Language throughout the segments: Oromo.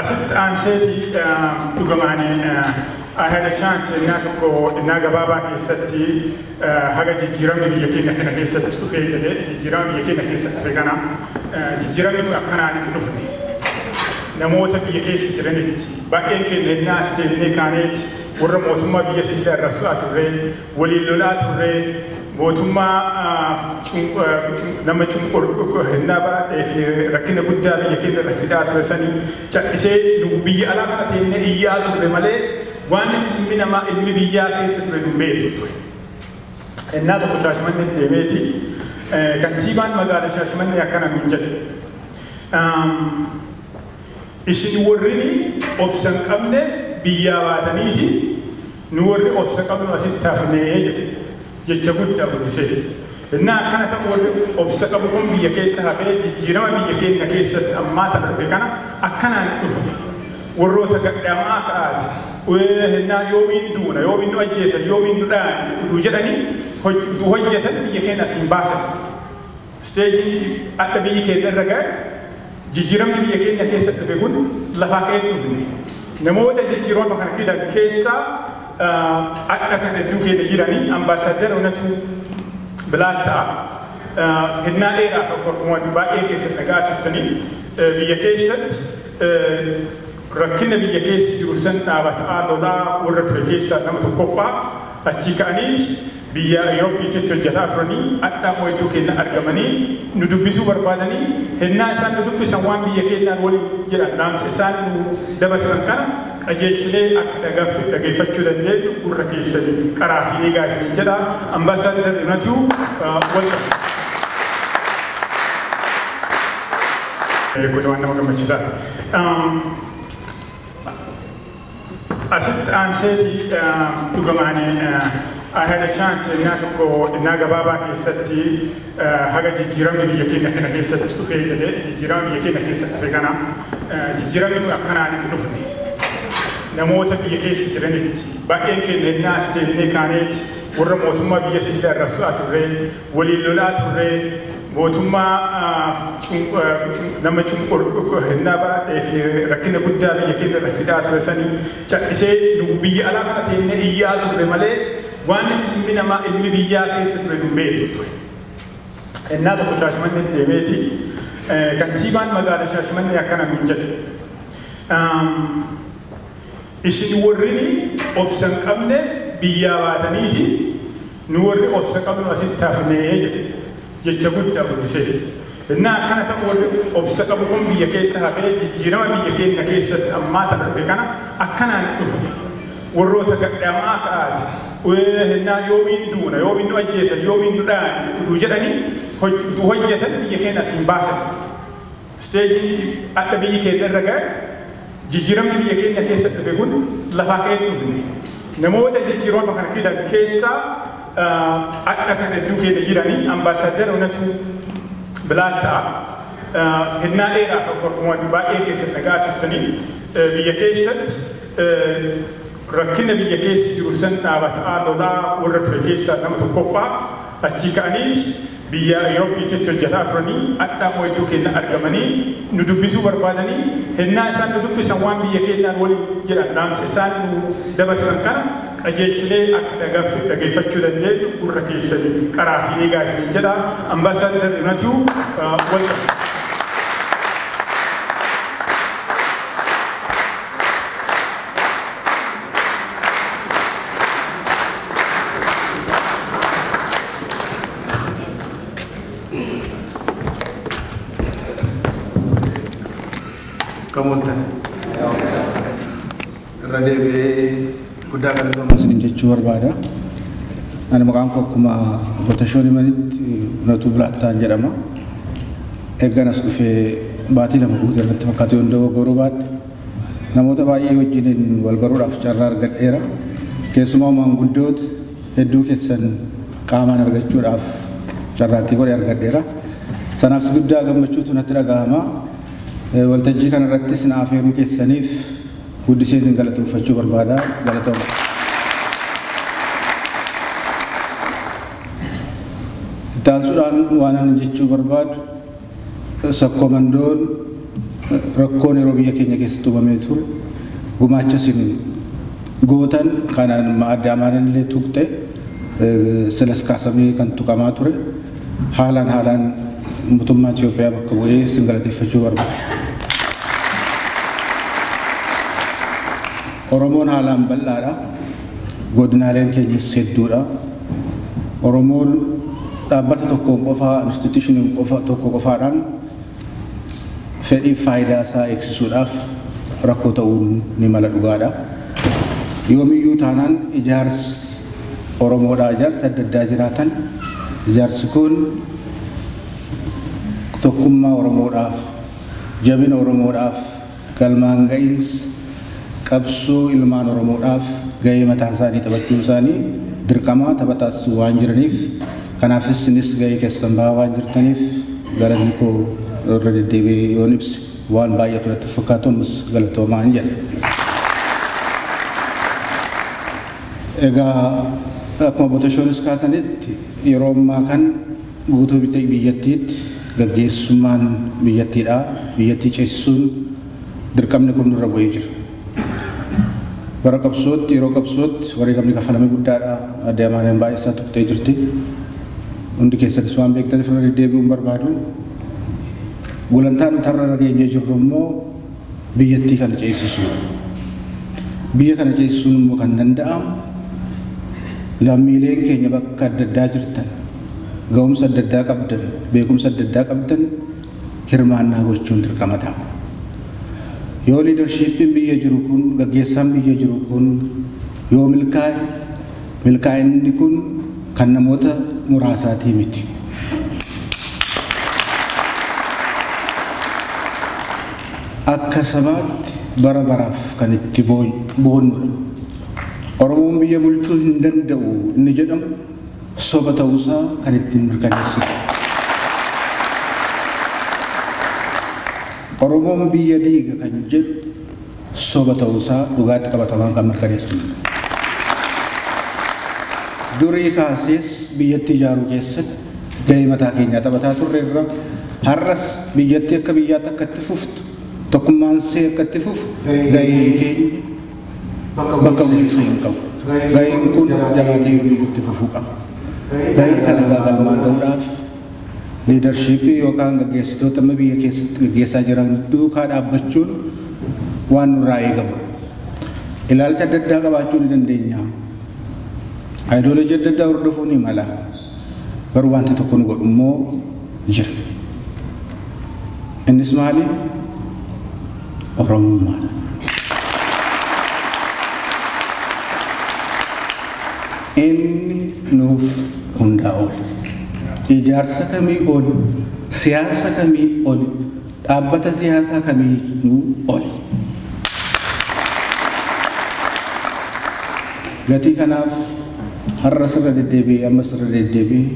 Asitti aanseeti dhugamaanii I had a chance innaa tokko innaa gabaabaa keessatti haga jijjiiramni biyya keenya kana keessatti dhufee jedhee jijjiirama biyya keenya keessatti dhufe kana jijjiiramni kun akkanaan hin dhufne. Namoota biyya keessa jiranitti baay'een keenya innaa as teennee kaaneeti warra mootummaa biyya sillee arrabsaa turree waliin lolaa turree mootummaa nama hinnaa baay'ee fi rakkina guddaa biyya keenya irra fidaa ture sanii callisee biyya alaa kana teennee iyyaa turre malee waan ilmi namaa ilmi biyyaa keessa ture nu beeknu ture. Innaa tokko Shaashimannee deemeeti kantiibaan magaalaa Shaashimannee akkana nuun jedhe. Isin warri obsa hin qabne biyyaa baataniiti nu warri obsa qabnu asitti hafnee jedhe jecha guddaa guddiseeti. Innaa akkana ta'u warri obsa qabu kun biyya keessa hafee jijjiirama biyya keenya keessatti ammaa tana dhufe kana akkanaan dhufne. Warroota gadhamaa ka'aati. Hinnaa yoomiin duuna yoomiin nu ajjeesan yoomiin nu dhahan utuu jedhanii utuu hojjetan biyya keenya asiin baasan. Isteejiin adda biyyi keenya irra ga'e jijjiiramni biyya keenya keessa dhufe kun lafaa ka'ee dhufne. Namoota jijjiirama kana fidan keessaa adda kan hedduu keenya jiranii ambaasaadar Onatuu Bilaattaa hinnaa dheeraaf akkuma baay'ee keessatti dhagaa turtanii biyya keessatti rakkina biyya keessa jiru san dhaabataa lolaa warra ture keessaa nama tokkoffaa achii ka'aniiti biyya Yuroopiitti hojjetaa turanii adda immoo iddoo keenya argamanii nu dubbisuu barbaadanii hinnaa isaan nu dubbisan waan biyya keenyaan waliin jedhan dhaamsa isaan nu dabarsan kana qajeelchilee akka dhageeffachuu dandeenyu gurra keessanii qaraatii eegaa isin jedha. Ambaasaadar Imatuu wal kun waan nama gammachiisaati. Asitti aanseeti dhugamaanii I had a chance innaa tokko innaa gabaabaa keessatti haga jijjiiramni biyya keenya kana keessatti dhufee jedhee jijjiirama biyya keenya keessatti dhufe kana jijjiiramni kun akkanaan hin dhufne. Namoota biyya keessa jiranitti baay'een keenya innaa as teennee kaaneeti warra mootummaa biyya sillee arrabsaa turree waliin lolaa turree mootummaa nama hinnaa baay'ee fi rakkina guddaa biyya keenya irra fidaa ture sanii callisee biyya alaa kana teennee iyyaa turre malee waan ilmi namaa ilmi biyyaa keessa ture nu beeknu ture. Innaa tokko Shaashimannee deemeeti kantiibaan magaalaa Shaashimannee akkana nuun jedhe. Isin warri obsa hin qabne biyyaa baataniiti nu warri obsa qabnu asitti hafnee jedhe jecha guddaa guddiseeti. Innaa akkana ta'u warri obsa qabu kun biyya keessa hafee jijjiirama biyya keenya keessatti ammaa tana dhufe kana akkanaan dhufne. Warroota gadhamaa ka'aati. Hinnaa yoomiin duuna yoomiin nu ajjeesan yoomiin nu dhahan utuu jedhanii utuu hojjetan biyya keenya asiin baasan. Isteejiin adda biyyi keenya irra ga'e jijjiiramni biyya keenya keessatti dhufe kun lafaa ka'ee dhufne. Namoota jijjiirama kana fidan keessaa adda kan hedduu keenya jiranii ambaasaadar Onatuu Bilaattaa hinnaa dheeraaf akkuma baay'ee keessatti dhagaa turtanii biyya keessatti rakkina biyya keessa jiru san dhaabataa lolaa warra ture keessaa nama tokkoffaa achii ka'aniiti biyya Yuroopiitti hojjetaa turanii adda immoo iddoo keenya argamanii nu dubbisuu barbaadanii hinnaa isaan nu dubbisan waan biyya keenyaan waliin jedhan dhaamsa isaan nu dabarsan kana qajeelchilee akka dhageeffachuu dandeenyu gurra keessanii qaraatii eegaa isin jedha. Ambaasaadar Imatuu wal Kamuultan irra deebi'ee guddaa galatooma isiniin jechuu barbaada. Ani maqaan koo akkuma obbo Tashoon himanitti Unatuu Bilaattaan jedhama. Eeggan as dhufee baatii 2 guutee natti fakkaatu yoon dogoggoruu baadhe namoota baay'ee wajjiniin wal baruudhaaf carraa argadheera. Keessumaa maanguddoota hedduu keessan qaamaan argachuudhaaf carraaqqii godhee argadheera. Sanaafis guddaa gammachuutu natti dhaga'ama. Waltajjii kanarrattis na afeeruu keessaniif guddisee isin galateeffachuu barbaada. Galatooma. Itti aansuudhaan waan ani jechuu barbaadu sakkomandoon Rakkoon yeroo biyya keenya keessatti uumamee ture gumaacha isin gootan kanaan adda amaanan illee tuqxe silas kaasamee kan tuqamaa ture haalaan mootummaa Itoophiyaa bakka bu'ee isin galateeffachuu barbaada. Oromoon haalaan bal'aadha. Godinaaleen keenyas hedduudha. Oromoon dhaabbata tokkoon qofaa, instituushinii qofa tokko qofaadhaan fedhii faayidaa isaa eegsisuudhaaf rakkoo ta'uun ni mala dhugaadha. Yoomiyyuu taanaan ijaarsi Oromoodhaa ijaarsi adda addaa jiraatan ijaarsi kun tokkummaa Oromoodhaaf, jabina Oromoodhaaf, galmaan ga'iinsa qabsoo ilmaan Oromoodhaaf gahee mataa isaanii taphachuun isaanii dirqama taphataas waan jiraniif kanaafis isinis gahee keessan bahaa waan jirtaniif galanni koo irra deddeebi'ee yoon ibse waan baay'atu natti fakkaatu ammas galatoomaa hin jedha. Egaa akkuma obbo Tashoonis kaasanitti yeroo ammaa kan guutuu biyyattiitti gaggeessummaan biyyattiidha. Biyyattii ceesisuun dirqamni kun nurra bu'ee jira. Bara qabsootti yeroo qabsootti wareegamni kafalame guddaadha. Adde Amaaneen baay'ee isaa tuqxee jirti. Hundi keessanis waan beektaniif irra deddeebi'uun barbaadu. Gulantaa nuti har'a irra geenyee jirru immoo biyyattii kana ceesisuudha. Biyya kana ceesisuun immoo kan danda'amu lammiileen keenya bakka adda addaa jirtan, ga'umsa adda addaa qabdan, beekumsa adda addaa qabdan hirmaannaa gochuun dirqama ta'a. Yoo liidarshiippiin biyya jiru kun, gaggeessaan biyya jiru kun yoo milkaa'e, milkaa'inni kun kan namoota muraasaatii miti. Akka sabaatti bara baraaf kan itti boonnudha. Oromoon biyya bulchuu hin danda'u inni jedhamu soba ta'uusaa kan ittiin mirkaneessudha. Oromoon biyya diiga kan jedhu soba ta'uusaa dhugaatti qabatamaan kan mirkaneessudha. Durii kaasees biyyatti ijaaruu keessatti gahee mataa keenyaa taphataa turre irra har'as biyyatti akka biyyaatti akka itti fuftu tokkummaan see akka itti fufu gaheen keenya bakka bu'iinsa hin qabu. Gaheen kun jabaatee yoomii itti fufuu qaba. Gahee kana egaa galmaan ga'uudhaaf liidarshiippii yookaan gaggeessitoota amma biyya keessatti gaggeessaa jiran duukaa dhaabbachuun waan nurraa eegamudha. Ilaalcha adda addaa qabaachuu ni dandeenya. Ayidooloojii adda addaa hordofuu ni mala. Garuu wanti tokko nu godhu immoo jira. Innis maali? Oromummaadha. Inni nuuf hundaa ol. Ijaarsa kamii ol, siyaasa kamii ol, dhaabbata siyaasaa kamii ol. Gatii kanaaf har'a sirra deddeebi'ee amma sirra deddeebi'ee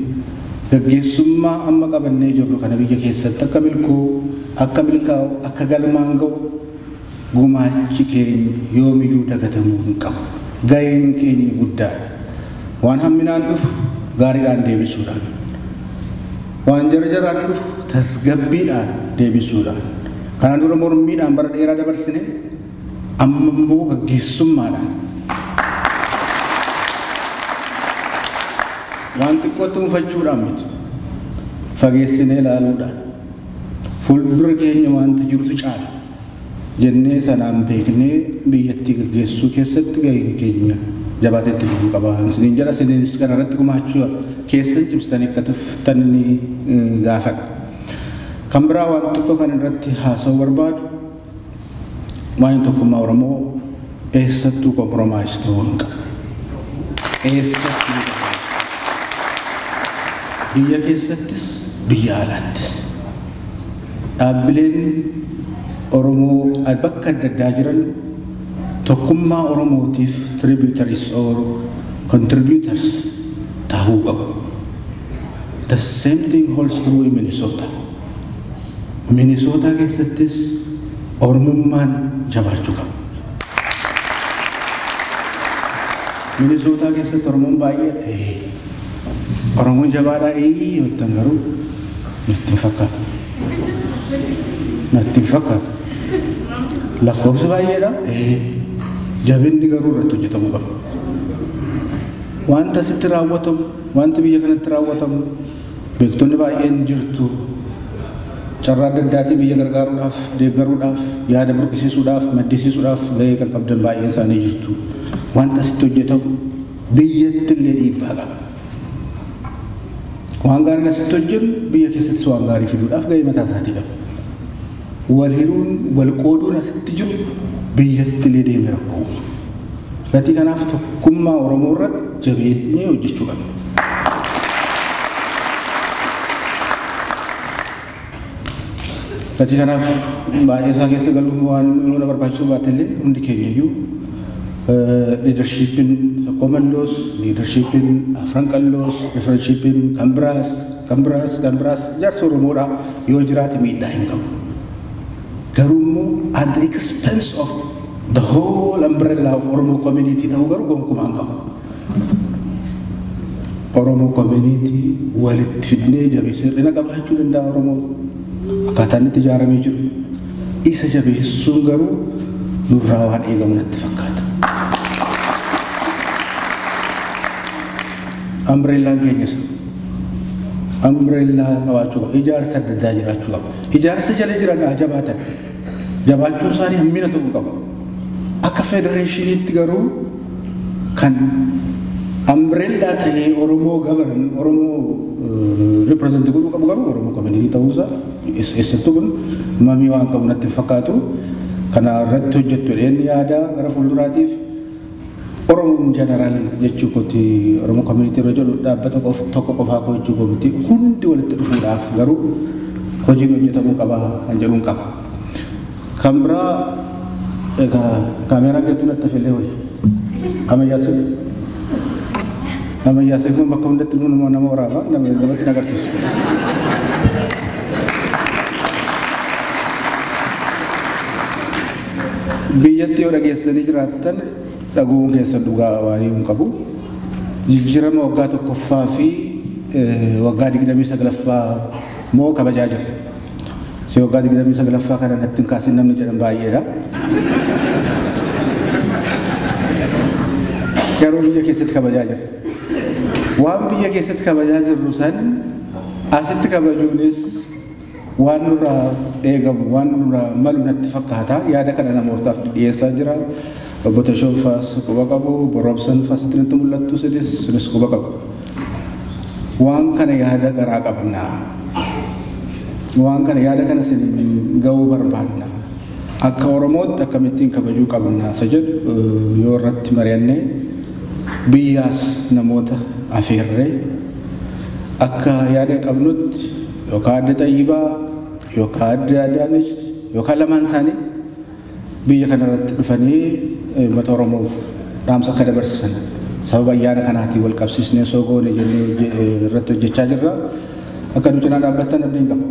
gaggeessummaa amma qabannee jirru kana biyya keessatti akka milkoo, akka milkaa'u, akka galmaan ga'u gumaachi keenya yoomiyyuu dagatamuu hin qabu. Gaheen keenya guddaadha. Waan hamminaan dhufu gaariidhaan deebisuudhaan, waan jarjaraan dhufu tasgabbiidhaan deebisuudhaan, kanaan dura mormiidhaan bara dheeraa dabarsine amma immoo gaggeessummaadhaan waan xiqqootti mufachuudhaan miti, fageessinee ilaaluudhaan fuuldura keenya wanta jirutu caala jennee sanaan beeknee biyyattii gaggeessuu keessatti gaheen keenya jabaatee itti fufuu qaba. Isiniin jedha, isinis kana irratti gumaachuu keessan cimsitanii akka tuftan ni gaafadha. Kan biraa waan xiqqoo kan irratti haasa'uu barbaadu waa'een tokkummaa Oromoo eessattuu kompromaayiz ta'uu hin qabu. Eessattuu biyya keessattis biyya alaattis dhaabbileen Oromoo bakka adda addaa jiran tokkummaa Oromootiif tributaries or contributors ta'uu qabu. The same thing holds true in Minnesota. Minnesota keessattis Oromummaan jabaachuu qaba. Minnesota keessatti Oromoon baay'eedha. Oromoon jabaadha jettan garuu natti hin fakkaatu. Natti hin fakkaatu. Lakkoofsi baay'eedha. Jabinni garuu irratti hojjetamuu qaba. Wanta asitti raawwatamu, wanti biyya kanatti raawwatamu, beektonni baay'een jirtu. Carraa adda addaatii biyya gargaaruudhaaf, deeggaruudhaaf, yaada burqisiisuudhaaf, maddisiisuudhaaf gahee kan qabdan baay'een isaanii jirtu. Wanta asitti hojjetamu biyyatti illee dhiibbaa qaba. Waan gaariin asitti hojjennu biyya keessattis waan gaarii fiduudhaaf gahee mataa isaatii qaba. Wal hiruun, wal qooduun asitti jiru biyyatti illee deemee rakkoo uuma. Gatii kanaaf tokkummaa Oromoo irratti jabeessee hojjechuu qabna. Gatii kanaaf baay'ee isaa keessa galuun waan yoo na barbaachisuu baate illee hundi keenya iyyuu leadershipin Komandos, leadershipin Afran Qalloos, leadershipin kan biraas, kan biraas, kan biraas ijaarsa Oromoodhaa yoo jiraate miidhaa hin qabu. Garuu immoo at the expense of the whole umbrella of Oromo community ta'uu garuu gonkumaa hin qabu. Oromo community walitti fidnee jabeessuu hir'ina qabaachuu danda'a Oromoo akkaataan itti ijaaramee jiru. Isa jabeessuun garuu nurraa waan eegamu natti fakkaata. Umbrellaan keenya isa. Umbrellaa qabaachuu qaba. Ijaarsa adda addaa jiraachuu qaba. Ijaarsa jala jiran haa jabaatan. Jabaachuun isaanii hammina ta'uu qaba. Akka federeeshiniitti garuu kan umbrellaa ta'ee Oromoo gabaran, Oromoo represent godhuu qabu garuu Oromoo community ta'uusaa eessattuu kun mamii waan qabu natti hin fakkaatu. Kana irratti hojjettu jedheen yaada gara fuulduraatiif Oromoon general jechuu kooti Oromoo community irra jedhu dhaabbata tokko qofaa koo jechuu koo miti hundi walitti dhufuudhaaf garuu hojiin hojjetamuu qaba kan jedhuun qaba. Kan biraa egaa kaameeraa keetti natti hafellee wayya. Ammayyaasee. Ammayyaasee kun bakka hundatti nama waraaba nama namatti hin agarsiisu. Biyyatti yoo dhageessanii jiraattan dhaguun keessa dhugaa waan hin qabu. Jijjiirama waggaa tokkoffaa fi waggaa 29ffaa moo kabajaa jira. Si waggaa 29ffaa kana natti hin kaasin namni jedhan baay'eedha. Garuu biyya keessatti kabajaa jira. Waan biyya keessatti kabajaa jirru san asitti kabajuunis waan nurraa eegamu, waan nurraa malu natti fakkaata. Yaada kana namootaaf dhiyeessaa jira. Obbo Tashoon faas quba qabu, obbo Roobsan faas natti mul'attu sinis quba qabu. Waan kana yaada garaa qabna. Waan kana yaada kana isin ga'uu barbaanna. Akka Oromootti akkamittiin kabajuu qabna isa jedhu yoo irratti mari'annee biyyaas namoota afeerree akka yaada qabnutti yookaan adda Xayyibaa yookaan adda Adaanech yookaan lamaan isaanii biyya kanarratti dhufanii uummata Oromoof dhaamsa akka dabarsan sababa ayyaana kanaatiin wal qabsiisnee osoo goone jennee irratti hojjechaa jirra. Akka nu cinaa dhaabbattan abdiin qaba.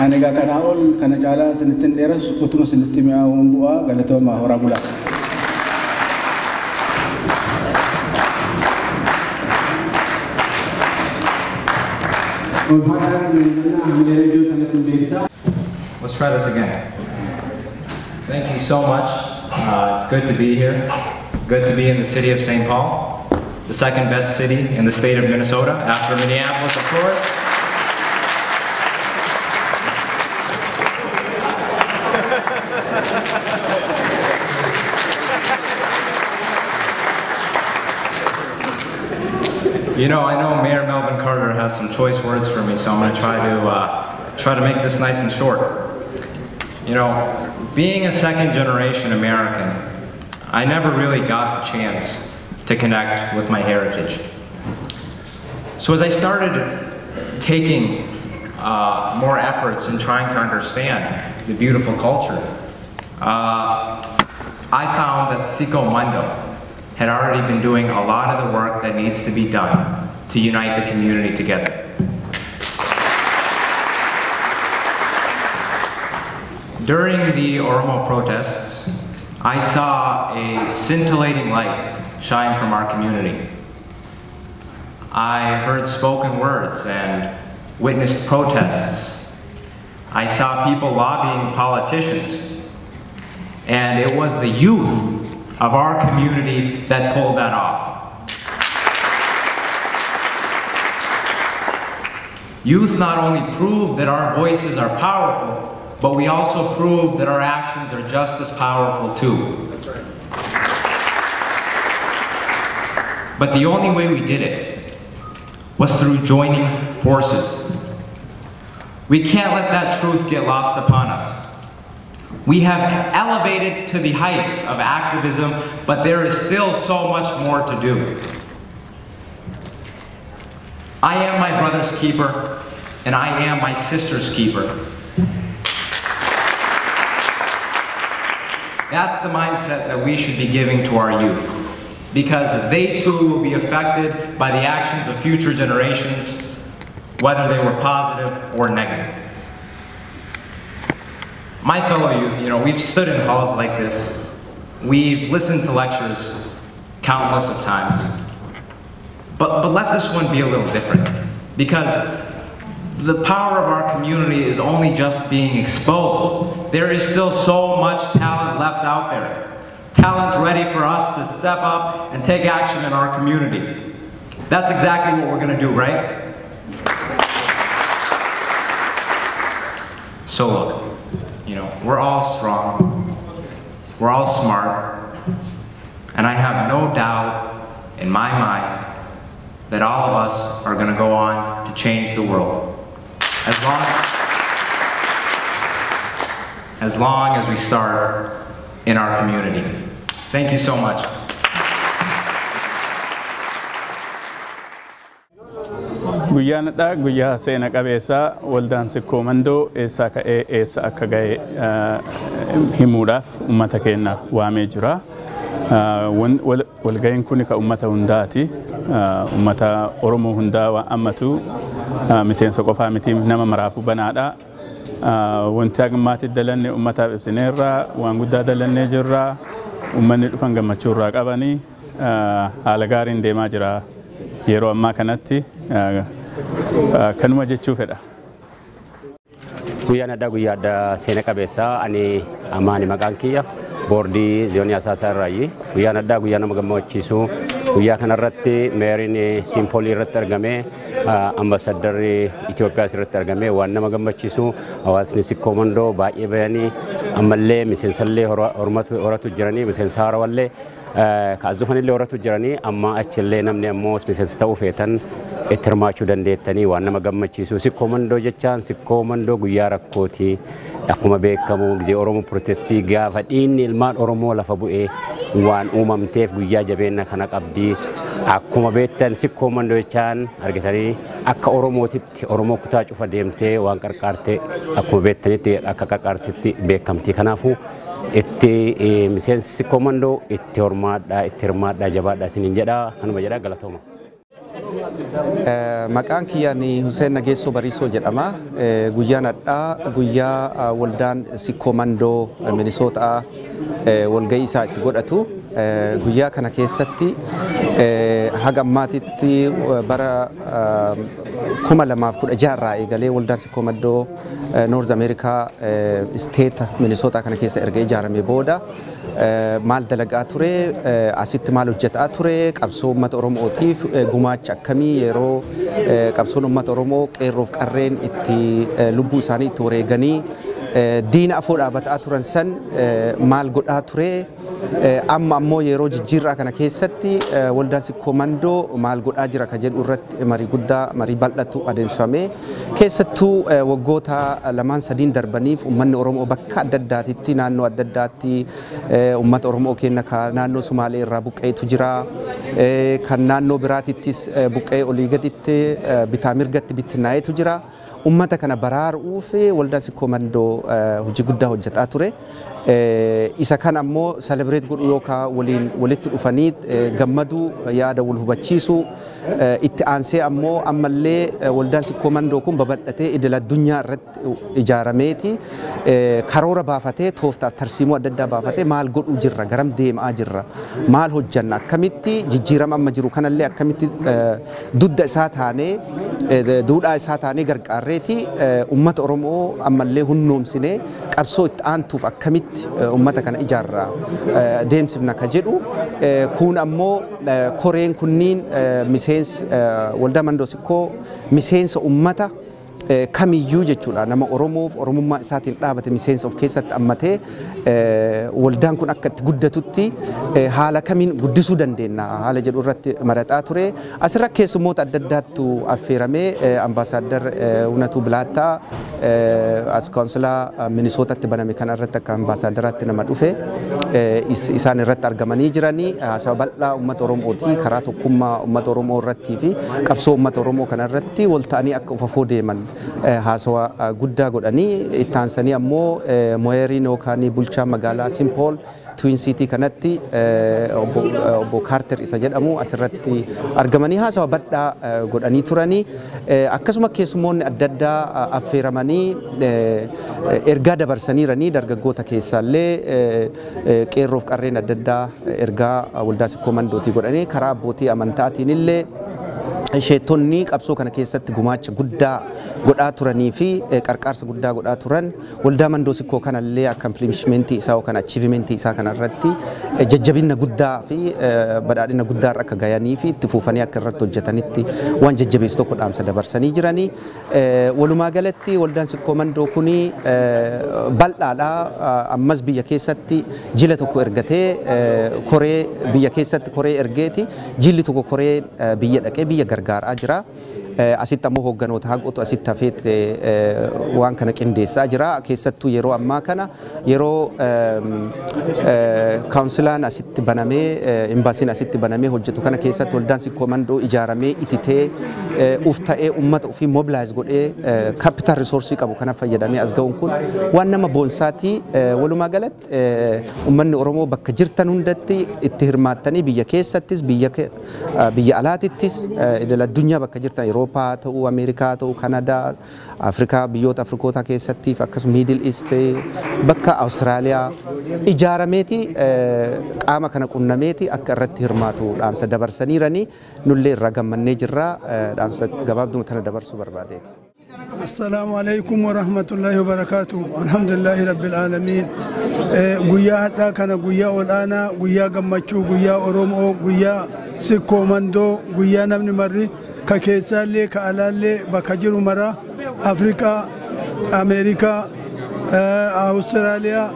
Ani egaa kanaa ol kana caalaa isinitti hin dheeressu utuma isinitti mi'aawuun bu'aa galatoomaa horaa bulaa. Let's try this again. Thank you so much. It's good to be here. Good to be in the city of St. Paul, the second best city in the state of Minnesota, after Minneapolis, of course. You know, I know Mayor Melvin Carter has some choice words for me, so I'm going to try to make this nice and short. You know, being a second-generation American, I never really got the chance to connect with my heritage. So as I started taking more efforts in trying to understand the beautiful culture, I found that Siko Mundo had already been doing a lot of the work that needs to be done to unite the community together. During the Oromo protests, I saw a scintillating light shine from our community. I heard spoken words and witnessed protests. I saw people lobbying politicians. And it was the youth of our community that pulled that off. Youth not only proved that our voices are powerful, but we also proved that our actions are just as powerful too. That's right. But the only way we did it was through joining forces. We can't let that truth get lost upon us. We have elevated to the heights of activism, but there is still so much more to do. I am my brother's keeper, and I am my sister's keeper. That's the mindset that we should be giving to our youth, because they too will be affected by the actions of future generations, whether they were positive or negative. My fellow youth, you know, we've stood in halls like this. We've listened to lectures countless of times. But let this one be a little different, because the power of our community is only just being exposed. There is still so much talent left out there. Talent ready for us to step up and take action in our community. That's exactly what we're gonna do, right? So look, you know, we're all strong, we're all smart, and I have no doubt in my mind that all of us are gonna go on to change the world. As long as we start in our community. Thank you so much. Guyyaan dha guyyaa seena qabeessaa waldaan Sikkoo Mandoo eessaa ka'ee eessa akka ga'e himuudhaaf uummata keenya waamee jira. Walga'iin kun kan uummata hundaati. Uummata Oromoo hundaa waan ammatu miseensa qofaa miti nama maraafuu banaadha. Wanti hagamaatti dalanne uummataaf ibsineerra, waan guddaa dalannee jirra. Uummanni dhufan gammachuu irraa qabanii haala gaariin deemaa jira. Yeroo ammaa kanatti kanuma jechuu fedha. Guyyaan addaa guyyaa addaa seena qabeessaa ani amaani maqaan kiyya boordii zoonii Asaasaa irraayi. Guyyaan addaa guyyaa nama gammachiisu. Guyyaa kanarratti meeriin Simpoolii irratti argame, ambaasaddarri Itoophiyaas irratti argame waan nama gammachiisu. Hawaasni Sikkoo Mandoo baay'ee bayanii ammallee miseensallee horatu jiranii miseensa haarawallee kaas dhufanillee horatu jiranii amma achillee namni ammoo miseensa ta'uu feetan itti hirmaachuu dandeettanii waan nama gammachiisu. Sikkoo Mandoo jechaan Sikkoo Mandoo guyyaa rakkooti. Akkuma beekamu gizee Oromoo protestii gaafa dhiinni ilmaan Oromoo lafa bu'ee waan uumamteef guyyaa jabeenya kana qabdi. Akkuma beektan Sikkoo Mandoo jechaan argitanii akka Oromootitti Oromoo kutaa cufa deemtee waan qarqaarte akkuma beektanitti akka qarqaartetti beekamti. Kanaafuu itti miseensi Sikkoo Mandoo itti hormaadhaa itti hirmaadhaa jabaadhaa isiniin jedha kanuma jedha galatooma. Maqaan kiyya ni Hussein Nageessoo Bariisoo jedhama. Guyyaan addaa guyyaa waldaan Sikkoo Mandoo Minisootaa walga'ii isaa itti godhatu. Guyyaa kana keessatti haga ammaatitti bara 2016 irraa eegalee waldaan Sikkoo Mandoo Noorz Ameerikaa isteeta Minisootaa kana keessa erga ijaarame booda maal dalagaa ture, asitti maal hojjetaa ture, qabsoo uummata Oromootiif gumaacha akkamii yeroo qabsoon uummata Oromoo qeerroof qarreen itti lubbuu isaanii itti wareeganii diina afoo dhaabbataa turan san maal godhaa ture, amma ammoo yeroo jijjiirraa kana keessatti waldaan Sikkoo Mandoo maal godhaa jira ka jedhu irratti marii guddaa marii bal'atu adeemsifame. Keessattuu waggoota lamaan sadiin darbaniif uummanni Oromoo bakka adda addaatitti naannoo adda addaatti uummata Oromoo keenya ka naannoo Sumaalee irraa buqqeetu jira. Kan naannoo biraatittis buqqee olii gaditti bitaa mirgatti bittinnaa'etu jira. Uummata kana baraaruuf waldaan Sikkoo Mandoo hojii guddaa hojjetaa ture. Isa kan ammoo celebrate godhu yookaan waliin walitti dhufanii gammaduu, yaada wal hubachiisuu, itti aansee ammoo ammallee waldaan Sikkoo Mandoo kun babal'atee idil addunyaa irratti ijaarameeti karoora baafatee, tooftaaf tarsiimoo adda addaa baafatee, maal godhuu jirra, garam deemaa jirra, maal hojjanna, akkamitti jijjiirama amma jiru kanallee akkamitti dudda isaa taanee, duudhaa isaa taanee gargaarreeti uummata Oromoo ammallee hunnoomsinee qabsoo itti aantuuf akkamitti uummata kana ijaarraa deemsifna ka jedhu. Kun ammoo koreen kunniin miseensa waldaa Mandoo Sikkoo, miseensa uummata kamiyyuu jechuudha, nama Oromoof Oromummaa isaatiin dhaabate miseensa of keessatti hammatee, waldaan kun akka itti guddatutti haala kamiin guddisuu dandeenya haala jedhu irratti mari'ataa ture. Asirra keessummoota adda addaattu affeeramee, Ambaasaadar Hunatuu Bilaattaa as kaawunsilaa Minisootatti baname kana irratti akka ambaasaadaraatti nama dhufe, isaan irratti argamanii jiranii haasawa bal'aa uummata Oromootii karaa tokkummaa uummata Oromoo irrattii fi qabsoo uummata Oromoo kana irratti wal ta'anii akka ufafoo deeman haasawa guddaa godhanii, itti aansanii ammoo mayoriin yookaan bulchaa magaalaa Saint Paul Twin City kanatti obbo Kaarter isa jedhamu asirratti argamanii haasawa bal'aa godhanii turanii, akkasuma keessummoonni adda addaa affeeramanii ergaa dabarsaniiranii, dargaggoota keessaallee qeerroof qarreen adda addaa ergaa waldaa Sikkoo Mandootii godhanii, karaa abbootii amantaatiin illee sheetonni qabsoo kana keessatti gumaacha guddaa godhaa turanii fi qarqaarsa guddaa godhaa turan, waldaa Mandoo Sikkoo kanallee accomplishmentii isaa yookaan achievementii isaa kanarratti jajjabina guddaa fi badhaadhina guddaa irra akka gayanii fi itti fufanii akka irratti hojjetanitti waan jajjabeessu tokko dhaamsa dabarsanii jiranii. Walumaa galatti waldaan Sikkoo Mandoo kuni bal'aadha. Ammas biyya keessatti jila tokko ergatee, koree biyya keessatti koree ergeeti, jilli tokko koree biyya dhaqee biyya gargaaraa jira. Asitti ammoo hoogganoota haqotu asitti hafeet waan kana qindeessaa jira. Keessattuu yeroo ammaa kana, yeroo kaawunsilaan asitti banamee, imbaasiin asitti banamee hojjetu kana keessatti, waldaan Sikkoo Mandoo ijaaramee ititee uf ta'ee uummata ofii mobilize godhee capital resourceii qabu kana fayyadamee as ga'uun kun waan nama boonsaati. Walumaa galatti uummanni Oromoo bakka jirtan hundatti itti hirmaattanii, biyya keessattis biyya alaatittis, idil addunyaa bakka jirtan, Awurooppaa haa ta'u, Ameerikaa haa ta'u, Kanadaa, Afrikaa, biyyoota Afrikootaa keessattii fi akkasuma Middle East, bakka Awustiraaliyaa ijaarameeti qaama kana qunnameeti akka irratti hirmaatu dhaamsa dabarsaniiranii, nullee irraa gammannee jirra. Dhaamsa gabaabduma tana dabarsuu barbaadeeti. السلام عليكم ورحمة الله وبركاته. الحمد لله رب العالمين. Guyyaa hadhaa kana guyyaa ol'aanaa, guyyaa gammachuu, guyyaa Oromoo, guyyaa Sikkoo Mandoo, guyyaa namni marri ka keessaallee ka alaallee bakka jiru mara, Afrikaa, Ameerikaa, Awustiraaliyaa,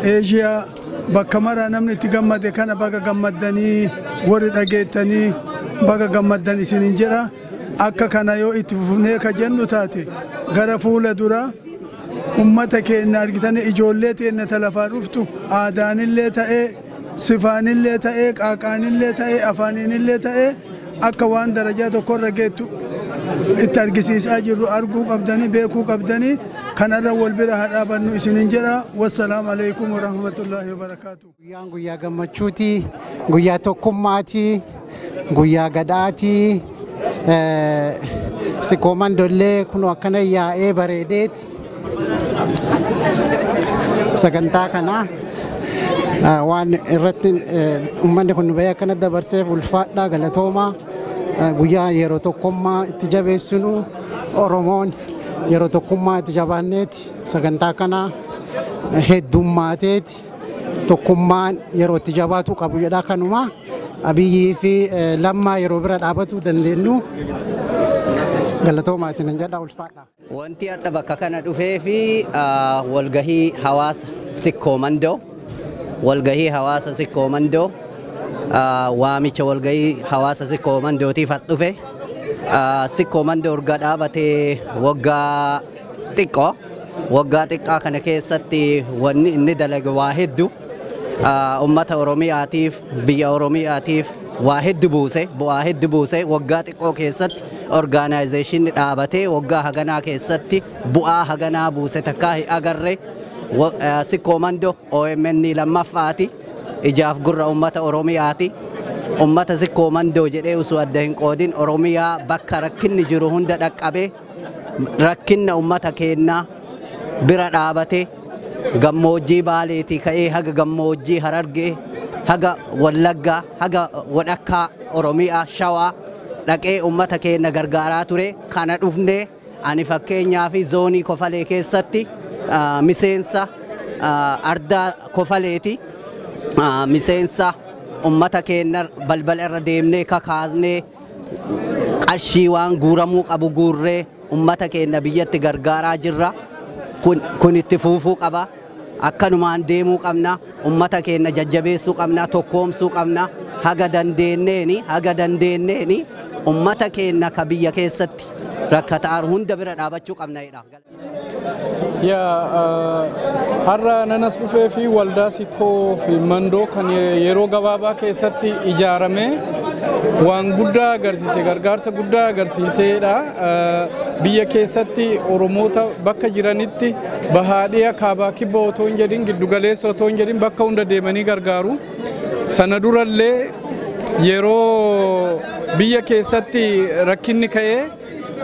Eeshiyaa, bakka mara namni itti gammade kana, baga gammaddanii, warri dhageettanii baga gammaddan isiniin jedha. Akka kana yoo itti fufnee ka jennu taate, gara fuula dura ummata keenya argitanii, ijoollee teenya ta lafaa dhuftu aadaanillee ta'ee, sifaanillee ta'ee, qaaqaanillee ta'ee, afaaniinillee ta'ee, akka waan darajaa tokkorra geettu itti argisiisaa jirru arguu qabdanii, beekuu qabdanii, kanarra wal bira haa dhaabannu isiniin jedha. Wassalaamu alaikum warahmatullaahi wabarakaatu. Guyyaan guyyaa gammachuuti, guyyaa tokkummaati, guyyaa gadhaati. Sikkoo Mandollee kun akkana yaa'ee bareedeeti. Sagantaa kana waan irratti uummanni kun bahee akkana dabarseef ulfaadhaa, galatoomaa. Guyyaa yeroo tokkummaa itti jabeessinu, Oromoon yeroo tokkummaa itti jabaanneeti, sagantaa kana heddummaateeti tokkummaan yeroo itti jabaatu qabu jedha. Kanuma Abiyyii fi Lammaa yeroo bira dhaabatu dandeenyu, galatoomaa isinin jedha, ulfaadha. Wanti adda bakka kana dhufee fi walgahii hawaasa Sikkoo Mandoo, walgahii hawaasa Sikkoo Mandoo, waamicha walgahii hawaasa Sikkoo Mandootiif as dhufe. Sikkoo Mandoo erga dhaabatee waggaa xiqqoo, waggaa xiqqaa kana keessatti wanni inni dalage waa hedduu, ummata Oromiyaatiif, biyya Oromiyaatiif waa hedduu buuse, bu'aa hedduu buuse waggaa xiqqoo keessatti. Organization dhaabatee waggaa haganaa keessatti bu'aa haganaa buuse takkaa hin agarre. Sikkoo Mandoo OMN lammaffaati. Ijaaf gurra uummata Oromiyaati. Uummata Sikkoo Mandoo jedhee osoo adda hin qoodin Oromiyaa bakka rakkinni jiru hunda dhaqqabee rakkinna uummata keenyaa bira dhaabatee gammoojjii Baaleetii ka'ee haga gammoojjii Harargee haga Wallaggaa haga wadhakkaa Oromiyaa Shawaa dhaqee uummata keenya gargaaraa ture. Kana dhufnee ani fakkeenyaa fi zoonii Kofalee keessatti miseensa ardaa Kofaleeti. Miseensa uummata keenya balbala irra deemnee kakaasnee qarshii waan guuramuu qabu guurree uummata keenya biyyatti gargaaraa jirra. Kun itti fufuu qaba. Akkanumaan deemuu qabna. Uummata keenya jajjabeessuu qabna. Tokkoomsuu qabna. Haga dandeenyeeni uummata keenya ka biyya keessatti rakkataa hunda bira dhaabachuu qabna jedha. Yaa har'a nanas dhufee fi waldaa Sikkoo fi Mandoo kan yeroo gabaabaa keessatti ijaarame waan guddaa agarsiise, gargaarsa guddaa agarsiiseedha. Biyya keessatti Oromoota bakka jiranitti bahaadhiya kaabaa kibba otoo hin jedhin giddugaleessa otoo hin jedhin bakka hunda deemanii gargaaru. Sana durallee yeroo biyya keessatti rakkinni ka'ee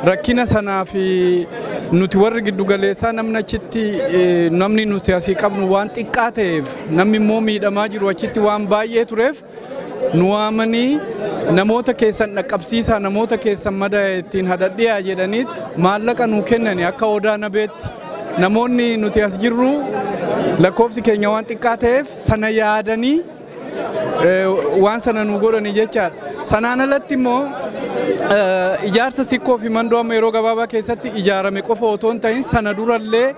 rakkina sanaa fi nuti warri giddugaleessaa namni achitti namni nuti asii qabnu waan xiqqaa ta'eef namni immoo miidhamaa jiru achitti waan baay'ee tureef nu waamanii namoota keessan dhaqqabsiisaa namoota keessan mada ittiin hadhadhiyaa jedhaniit maallaqa nuu kennani akka odaa nabeetti. Namoonni nuti as jirru lakkoofsi keenya waan xiqqaa ta'eef sana yaadanii waan sana nu godhani jechaadha. Sanaan alatti immoo ijaarsa Sikkoo fi Mandoo amma yeroo gabaabaa keessatti ijaarame qofa otoo hin ta'in sana durallee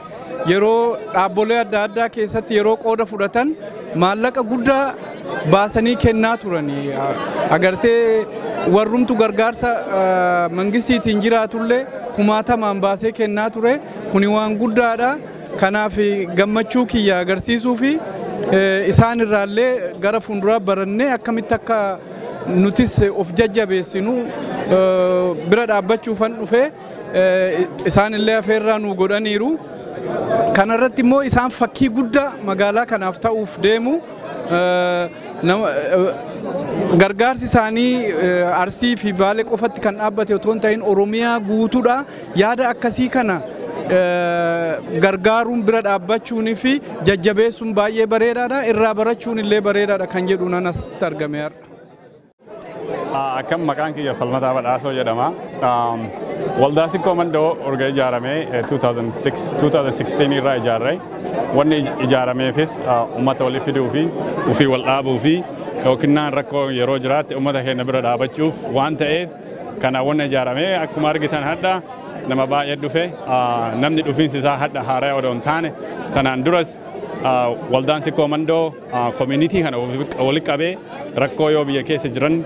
yeroo dhaabbolee adda addaa keessatti yeroo qooda fudhatan maallaqa guddaa baasanii kennaa turani. Agartee warrumtu gargaarsa mangistiitiin jiraatullee kumaatamaan baasee kennaa ture. Kuni waan guddaadha. Kanaaf gammachuu kiyya agarsiisuu fi isaan irraallee gara fuulduraa barannee akkamitti akka nutis of jajjabeessinu bira dhaabbachuufan dhufee isaan illee afeerraa nu godhaniiru. Kanarratti immoo isaan fakkii guddaa magaalaa kanaaf ta'uuf deemu. Gargaarsi isaanii Arsii fi Baalee qofatti kan dhaabbate otoo hin ta'in Oromiyaa guutuudha. Yaada akkasii kana gargaaruun bira dhaabbachuunii fi jajjabeessuun baay'ee bareedaadha. Irraa barachuun illee bareedaadha kan jedhu nan asitti argame har'a. Akkam maqaan kiyya Falmataa Badhaasoo jedhama. Waldaa Sikkoo Mandoo erga ijaarame 2016 irraa ijaarre. Wanni ijaarameefis uummata walii fiduu fi ofii wal dhaabuu fi yookiin rakkoo yeroo jiraatte uummata keenya bira dhaabachuuf waan ta'eef kana wanni ijaarame akkuma argitan hadha nama baay'ee dhufe. Namni dhufiinsi isaa hadha haaraa odoo hin taane kanaan duras waldaan Sikkoo Mandoo community kana walitti qabee rakkoo yoo biyya keessa jiran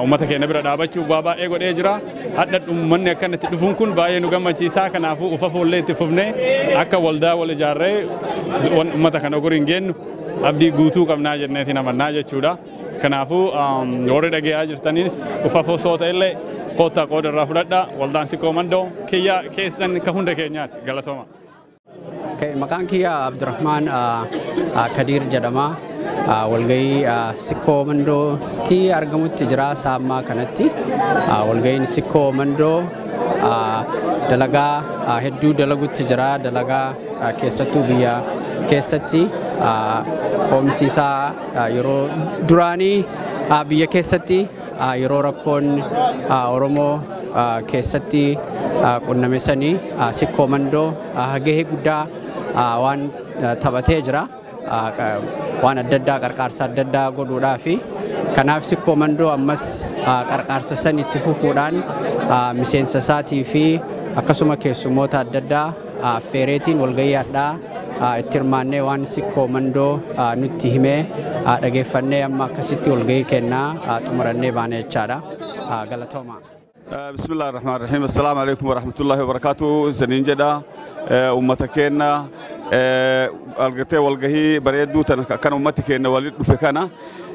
uummata keenya bira dhaabachuuf waa baay'ee godhee jira. Hadha uummanni akkanatti dhufuun kun baay'ee nu gammachiisa. Kanaafuu ufa fuullee itti fufnee akka waldaa wal ijaarree uummata kana gurri hin geennu abdii guutuu qabnaa jenneetiin amannaa jechuudha. Kanaafuu warri dhaggeeffachaa jirtanis ufa osoo ta'ellee koottaa qooda irraa fudhadhaa. Waldaan Sikkoo Mandoo kiyya keessan ka hunda keenyaati. Galatooma. Maqaan kiyya Abdurrahmaan Kadir jedhama. Walgahii Sikkoo Mandootti argamutti jira saammaa kanatti. Walgahiin Sikkoo Mandoo dalagaa hedduu dalagutti jira. Dalagaa keessattuu biyya keessatti koomsi isaa yeroo duraanii biyya keessatti yeroo rakkoon Oromoo keessatti qunname sanii Sikkoo Mandoo gahee guddaa waan taphatee jira. Waan adda addaa qarqaarsa adda addaa godhuudhaa fi kanaaf Sikkoo Mandoo ammas qarqaarsa san itti fufuudhaan miseensa isaatii fi akkasuma keessummoota adda addaa affeereetiin walgahii addaa itti hirmaannee waan Sikkoo Mandoo nutti himee dhageeffannee amma akkasitti walgahii kennaa xumurannee baane jechaadha. Galatooma. بسم الله الرحمن الرحيم. السلام عليكم ورحمة الله وبركاته. سنين جدا أمتكينا ألقتي والجهي بريدو تنا كان أمتكينا ولد فكنا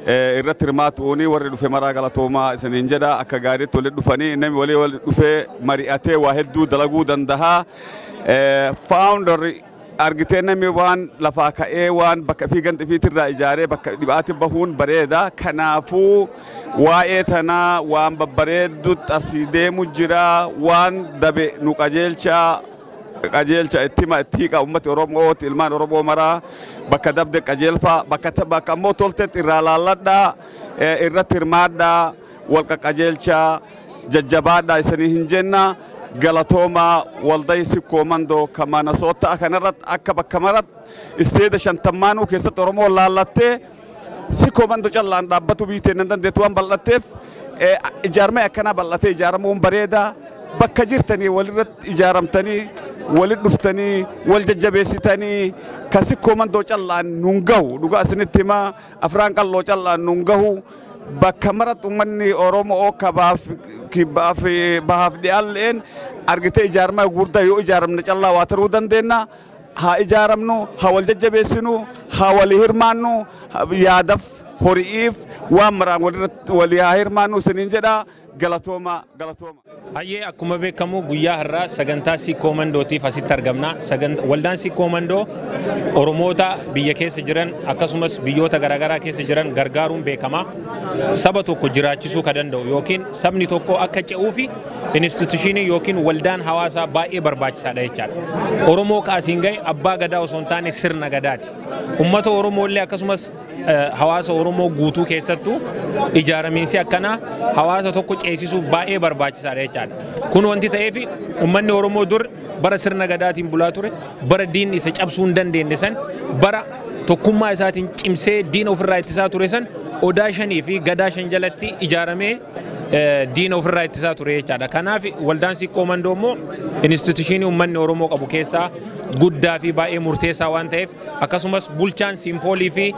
Irratti hirmaatuuni warri dhufe maraa galatoomaa isiniin jedha. Akka gaariitti walitti dhufanii namni walii wal dhufee mari'atee waa hedduu dalaguu danda'a. Founder argitee namni waan lafaa ka'ee waan bakka fi ganda ifiitirraa ijaaree bakka dhibaatti bahuun bareeda. Kanaafuu waa'ee tanaa waan babbareeddutti asii deemu jira, waan dabe nu qajeelchaa, qajeelcha itti hima, itti hiika uummati Oromooti, ilmaan Oromoo maraa bakka dabde qajeelfaa, bakka ammoo toltetti irraa laalladhaa, irratti hirmaadhaa, wal qaqqajeelchaa, jajjabaadhaa isanii hin jenna. Galatooma. Walday Sikkoo Mandoo ka Minnesota kanarratti akka bakka maratti isteeda 50nuu keessatti Oromoo laallattee Sikkoo Mandoo callaan dhaabbatu biyyi nan dandeettu waan bal'atteef ijaarmee akkanaa bal'atee ijaaramuun bareeda. Bakka jirtanii walirratti ijaaramtanii, walit dhuftanii, wal jajjabeessitanii, ka Sikkoo Mandoo callaan nun gahu, dhugaa isinitti himaa, Afraan Qalloo callaan nun gahu. Bakka maratti uummanni Oromoo kabaaf kibbaaf bahaaf dhiyaalleen argitee ijaarmaa gurguddaa yoo ijaaramne callaa waa taruu dandeenya. Haa ijaaramnu, haa wal jajjabeessinu, haa walii hirmaannu, yaadaf hori'iif waan maraan walii haa hirmaannu isiniin jedha. Galatooma, galatooma. Hayyee, akkuma beekamu guyyaa har'aa sagantaa Sikkoo Mandootiif asitti argamna. Waldaan Sikkoo Mandoo Oromoota biyya keessa jiran akkasumas biyyoota garaagaraa keessa jiran gargaaruun beekama. Saba tokko jiraachisuu ka danda'u yookiin sabni tokko akka ce'uufi institution yookiin waldaan hawaasaa baay'ee barbaachisaadha jechaadha. Oromoo kaasiin gahe abbaa gadaa osoo hin taane sirna gadaati. Uummata Oromoo illee akkasumas hawaasa Oromoo guutuu keessattuu ijaaramiinsi akkanaa hawaasa tokko ceesisuuf baay'ee barbaachisaadha jechaadha. Kun wanti ta'eef uummanni Oromoo dur bara sirna gadaatiin bulaa ture, bara diinni isa cabsuu hin dandeenye san, bara tokkummaa isaatiin cimsee diina ofirraa ittisaa ture san, odaa shanii fi gadaa shan jalatti ijaaramee diina ofirraa ittisaa ture jechaadha. Kanaaf waldaan Sikkoo Mandoo immoo institution uummanni Oromoo qabu keessaa guddaa fi baay'ee murteessaa waan ta'eef, akkasumas bulchaan Simpoolii fi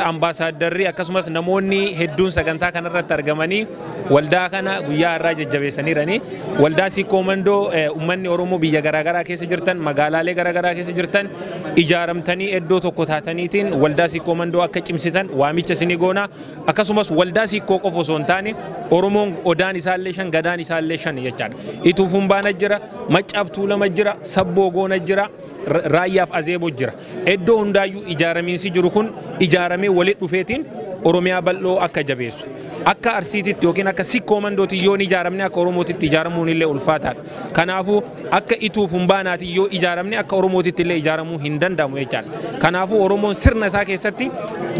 ambaasaaddarri akkasumas namoonni hedduun sagantaa kanarratti argamanii waldaa kana guyyaa har'aa jajjabeessaniirani. Waldaa Sikkoo Mandoo uummanni Oromoo biyya garaagaraa keessa jirtan, magaalaalee garaagaraa keessa jirtan ijaaramtanii iddoo tokko taataniitiin waldaa Sikkoo Mandoo akka cimsitan waamicha isinii goona. Akkasumas waldaa Sikkoo qofa osoo hin taane Oromoon odaan isaallee shan, gadaan isaallee shan jechaadha. Ituufuun baana jira, Maccaaf Tuulama jira, Sabboo Goona jira, Raayyaaf Azeeboo jira. Iddoo hundaayyuu ijaaramiinsi jiru kun ijaaramee walitti dhufeetiin Oromiyaa bal'oo akka jabeessu. Akka Arsiititti yookiin akka Sikkoo Mandootti yoo hin ijaaramne akka Oromootitti ijaaramuun illee ulfaataadha. Kanaafuu akka Ituuf Humbaanaatti yoo ijaaramne akka Oromootitti illee ijaaramuu hin danda'amu jechaadha. Kanaafuu Oromoon sirna isaa keessatti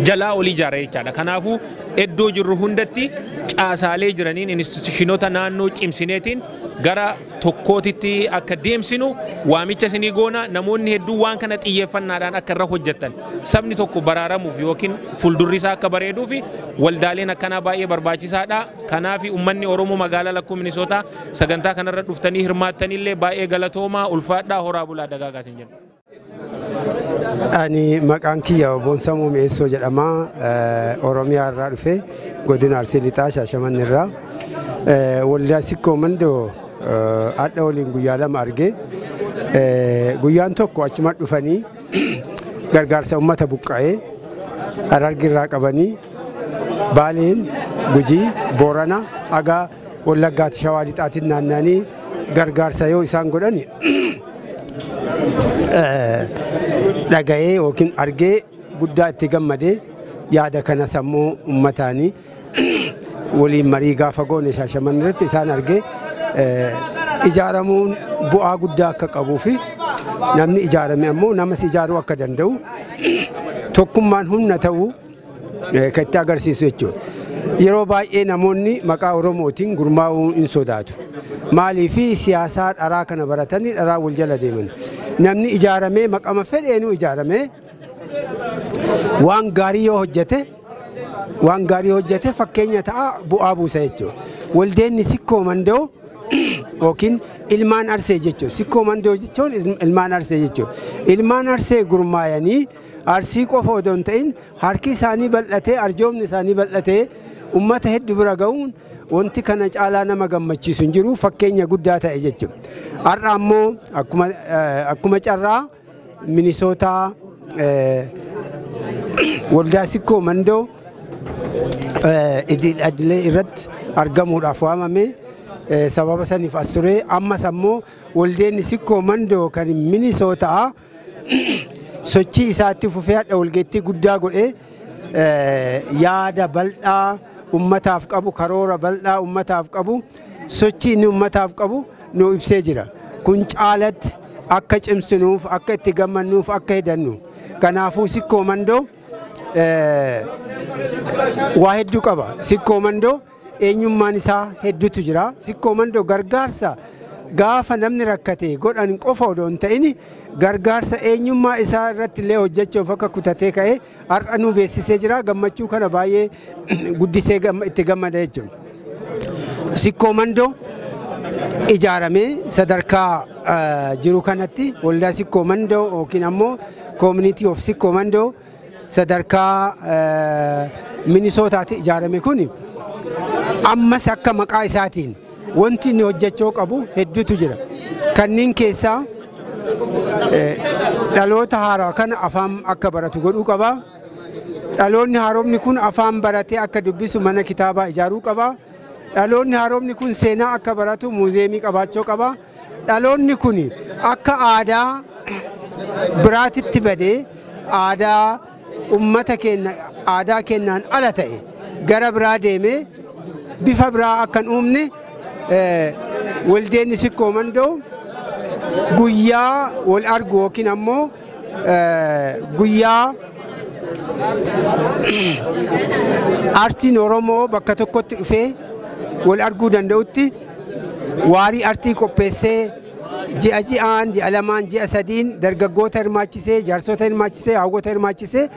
jalaa ol ijaara jechaadha. Kanaafuu iddoo jirru hundatti caasaalee jiraniin institutionoota naannoo cimsineetiin gara tokkootitti akka deemsinu waamicha isinii goona. Namoonni hedduun waan kana xiyyeeffannaadhaan akka irra hojjettan, sabni tokko baraaramuuf yookiin fuuldurri isaa akka bareeduuf waldaaleen akkanaa baay'ee barbaachisaadha. Kanaaf uummanni Oromoo magaalaa lakkuu Minisootaa sagantaa kanarra dhuftanii hirmaattanillee baay'ee galatoomaa, ulfaadhaa, horaa bulaa, dagaagaa isin jenna. Ani maqaan kiyya Boonsamuu Mi'eessoo jedhama. Oromiyaa irraa dhufe, godina Arsii Lixaa Shaashamanni irraa. Waldaa Sikkoo Mandoo hadha waliin guyyaa 2 arge. Guyyaan tokko achuma dhufanii gargaarsa uummata buqqa'ee Harargee irraa qabanii Baaleen, Gujii, Boorana, haga Wallaggaatti, Shawaa Lixaatiin naanna'anii gargaarsa yoo isaan godhani dhaga'ee yookiin argee guddaa itti gammadee, yaada kana sammuu uummataanii waliin marii gaafa goone Shaashamanni irratti isaan argee ijaaramuun bu'aa guddaa akka qabuu fi namni ijaarame ammoo namas ijaaruu akka danda'u, tokkummaan humna ta'uu kan itti agarsiisu jechuudha. Yeroo baay'ee namoonni maqaa Oromootiin gurmaa'uu hin sodaatu. Maaliif? Siyaasaa dharaa kana baratanii dharaa wal jala deeman. Namni ijaaramee maqama fedheenuu ijaaramee waan gaarii yoo hojjete, waan gaarii hojjete fakkeenya ta'a, bu'aa buusa jechuudha. Waldeenni Sikkoo Mandoo yookiin ilmaan Arsee jechuudha. Sikkoo Mandoo jechuun ilmaan Arsee jechuudha. Ilmaan Arsee gurmaayanii Arsii qofa odoo hin ta'in harki isaanii bal'atee, arjoomni isaanii bal'atee uummata hedduu bira ga'uun wanti kana caalaa nama gammachiisu hin jiru, fakkeenya guddaa ta'e jechuudha. Har'a ammoo akkuma carraa Minisootaa waldaa Sikkoo Mandoo idil irratti argamuudhaaf waamame sababa saniif as ture. Ammas ammoo waldeenni Sikkoo Mandoo kan Minisootaa sochii isaatti fufee hadha walgeettii guddaa godhee yaada bal'aa ummataaf qabu, karoora bal'aa ummataaf qabu, sochii inni ummataaf qabu nu ibsee jira. Kun caalatti akka cimsinuuf, akka itti gammannuuf, akka hedannu. Kanaafuu Sikkoo Mandoo waa hedduu qaba. Sikkoo Mandoo eenyummaan isaa hedduutu jira. Sikkoo Mandoo gargaarsa gaafa namni rakkate godhan qofa odoo hin ta'in gargaarsa eenyummaa isaa irratti illee hojjechuuf akka kutatee ka'e har'a nu beeksisee jira. Gammachuu kana baay'ee guddisee itti gammada jechuudha. Sikkoo Mandoo ijaaramee sadarkaa jiru kanatti waldaa Sikkoo Mandoo yookiin ammoo Community of Sikkoo Mandoo sadarkaa Minisootaatti ijaarame kun ammas akka maqaa isaatiin wanti inni hojjechuu qabu hedduutu jira. Kanneen keessaa dhaloota haaraa kana afaan akka baratu godhuu qaba. Dhaloonni haaromni kun afaan baratee akka dubbisu mana kitaabaa ijaaruu qaba. Dhaloonni haaromni kun seenaa akka baratu muuzeemii qabaachuu qaba. Dhaloonni kun akka aadaa biraatitti badee aadaa ummata keenya aadaa keenyaan ala ta'e gara biraa deemee bifa biraa akka hin uumne waldeenni Sikkoo Mandoo guyyaa wal argu yookiin ammoo guyyaa aartiin Oromoo bakka tokkotti dhufee wal arguu danda'utti waarii aartii qopheessee ji'a ji'aan, ji'a lamaan, ji'a sadiin dargaggoota hirmaachisee, jaarsota hirmaachisee, hawwata hirmaachisee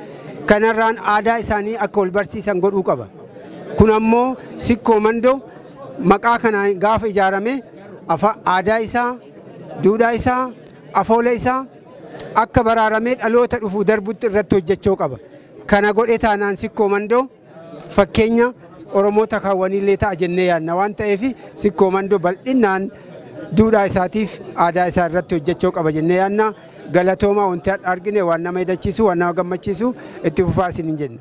kanarraan aadaa isaanii akka wal barsiisan godhuu qaba. Kun ammoo Sikkoo Mandoo maqaa kanaan gaafa ijaarame aadaa isaa, duudhaa isaa, afoola isaa akka baraaramee dhaloota dhufuu darbutti irratti hojjechuu qaba. Kana godhee taanaan Sikkoo Mandoo fakkeenya Oromoota kaawwaniillee ta'a jennee yaadna waan ta'eef Sikkoo Mandoo bal'inaan duudhaa isaatiif aadaa isaa irratti hojjechuu qaba jennee yaadna. Galatoomaa wanti argine waan nama hidhachiisu, waan nama gammachiisu itti fufaa isin hin jenna.